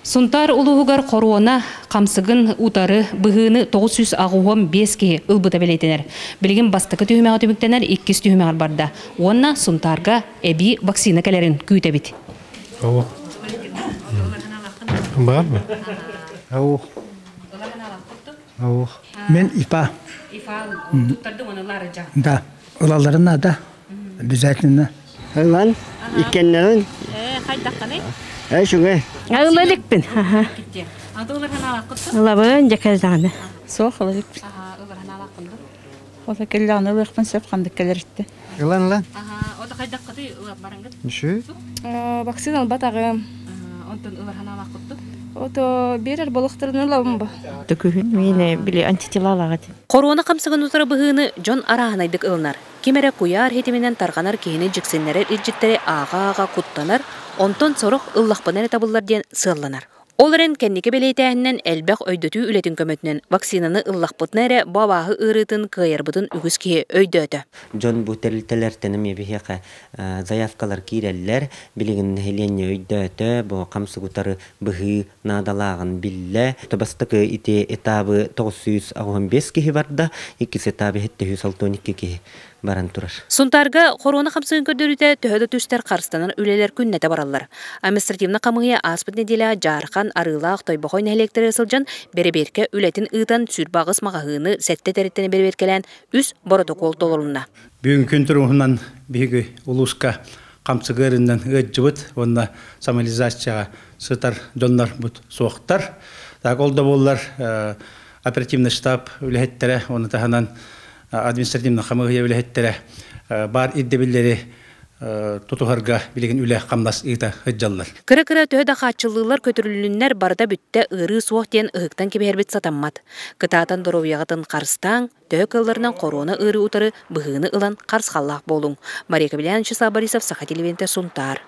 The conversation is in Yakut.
Сунтаар улууһугар хоруона хамсыгын утары быһыыны 985 киһи ылбыта бэлиэтэнэр. Билигин бастакы түһүмэҕэ түмүктэнэр, иккис түһүмэҕэр барда. Уонна Сунтаарга эбии вакцина кэлэрин күүтэбит. Ау. Бар mı? Ау. Ау. Мен ИПА. ИФА туттардым оны ларыжа. Да. Ылаларын надо. Обязательно. Ылан, иккеннерин. Хайдахханый? Э, шуге. Ыла иликпин. Ылабын, дьэ Суох ыла иликпин. Ота келлэҕинэ ылыахпын сөп ханнык кэлэритте. Ылан ылан. Ота хайдаххытый ылап бараҥгыт? Үшү. Вакцина ылбатаҕым. Онтон ылар ханаалааххыттык? Ото биэрэр болохторун ылабын бу. Төкүһүн миэнэ били антителалаҕа Хоруона хамсыгын утары быһыыны дьон арааһынайдык ылынар. Ким эрэ куйаар ситиминэн тарҕанар киһини дьиксиннэрэр илдьиттэри ааҕа-ааҕа куттанар, онтон сорох ыллахпына эрэ табыллар диэн сыалланар. Ол эрэн кэнники бэлиэтээһинэн элбэх өйдөтүү үлэтин көмөтүнэн вакцинаны ыллахпытына эрэ бу абааһы ыарыытын кыайарбытын үгүс киһи өйдөөтө. Дьон бу тэрилтэлэртэн эмиэ биһиэхэ заявкалар киирэллэр. Билигин нэһилиэнньэ өйдөөтө, бу хамсык утары быһыы наадалааҕын биллэ. Бастакы ити этабы 985 киһи барда, иккис этабы 762 киһи баран турар. Сунтаарга хоруона хамсыгын көрдөрүүтэ төһө да түстэр харыстанар үлэлэр күннэтэ бараллар. Административнай хамыыһыйа ааспыт нэдиэлэҕэ Дьаархан, Арыылаах, Тойбохой нэһилиэктэригэр сылдьан бэрэбиэркэ үлэтин ыытан сүүрбэ аҕыс маҕаһыыны сэттэ тэрилтэни бэрэбиэркэлээн үс боротокуол толорулунна. Бүгүн күн туругунан биһиги улууска хамсык ыарыынан ыалдьыбыт уонна самоизоляцияҕа сытар дьоннор бут суохтар. Так ол да буоллар оперативный штаб үлэһиттэрэ, оны таһынан административный хамыыһыйа үлэһиттэрэ баар ирдэбиллэри тутуһарга билигин үлэ хамнас ыыта сылдьаллар. Кыра-кыра төһө да хааччыллыылар көтүрүлүннэр барыта бүттэ ыарыы суох диэн ыһыктан кэбиһэрбит сатаммат. Кытаатан доруобуйаҕытын харыстааҥ, төһө кыалларынан хоруона ыарыы утары быһыыны ылан харысхаллаах буолуҥ. Мария Кобелян, Вячеслав Борисов, Саха телевидениетэ, Сунтаар.